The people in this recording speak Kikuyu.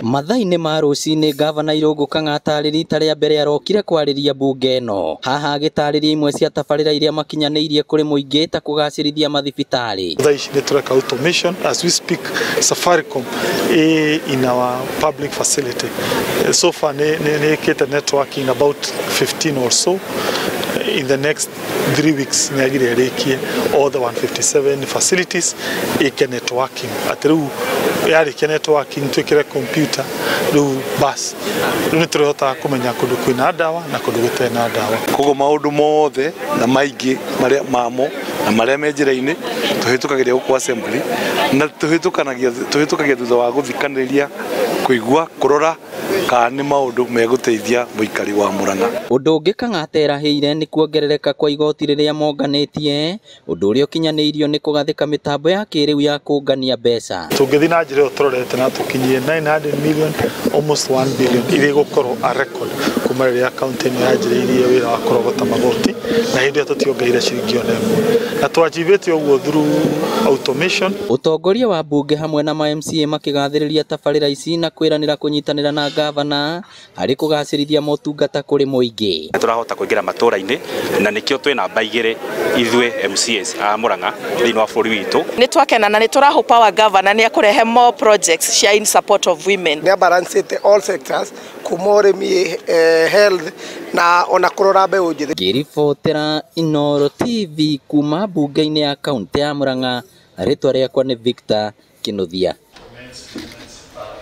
Mathaa-inĩ ma rũcinĩ, Gavana Irũngũ Kang'ata arĩ rita rĩa mbere arokire kwarĩria mbunge ĩno. Haha agĩtarĩria imwe cia tabarĩra iria makinyanĩirie kũrĩ mũingĩ ta kũgacĩrithia mathibitarĩ. Thaa ici nĩ tũreka automation. As we speak, Safaricom ĩ in our public facility. So far nĩ ĩkĩte networking about 15 or so. In the next 3 weeks nĩ agire ĩrĩkie all the 157 facilities ĩke networking, atĩ rĩu yarĩkia networking twĩkĩre computer, rĩu bas, rĩu nĩ tũrĩhotaga kũmenya kũndũ kwĩna ndawa na kũndũ gũtarĩ na ndawa. Koguo maũndũ mothe na maingĩ marĩa mamo na marĩa me njĩra-inĩ tũhĩtũkagĩria gũkũ assembly, na tũhĩtũkagia thutha wa gũthikanĩrĩria, kũigua, kũrora kana nĩ maũndũ megũteithia mũikari wa Murang'a. Ũndũ ũngĩ Kang'ata erahĩire nĩ kuongerereka kwa igoti rĩrĩa monganĩtie, ũndũ ũrĩa ũkinyanĩirio nĩ kũgathĩka mĩtambo ya kĩrĩu ya kũngania mbeca. Tũngĩthiĩ na njĩra ĩyo tũrorete na tũkinyie 900 million, almost 1 billion, iria igũkorwo a record kuma rĩrĩa kaunti ĩno yanjĩrĩirie wĩra wa kũrogota magoti, na hĩndĩ ĩyo tũtiongereire ciringi ona ĩmwe, na twachivĩte ũguo through automation. Ũtongoria wa mbunge hamwe na ma MCA makĩgathĩrĩria tabarĩra ici na kwĩranĩra kũnyitanĩra na gavana harĩ kũgacĩrithia motungata kũrĩ mũingĩ. Nĩ tũrahota kũingĩra matũra-inĩ, na nĩkĩo twĩ namba 2 ithuĩ MCAs a Murang'a thĩinĩ wa bũrũri witũ. Nĩ twakena na nĩ tũrahopa wa governor nĩ ekũrehe more projects cia in support of women. Nĩ abalancĩte all sectors, kuma ũrĩmi, health na ona kũrora mbeũ njĩthĩ. Ngĩribotera Inooro TV kuma mbunge-inĩ ya kaunti ya Murang'a, rĩtwa rĩakwa nĩ Victor Kinuthia.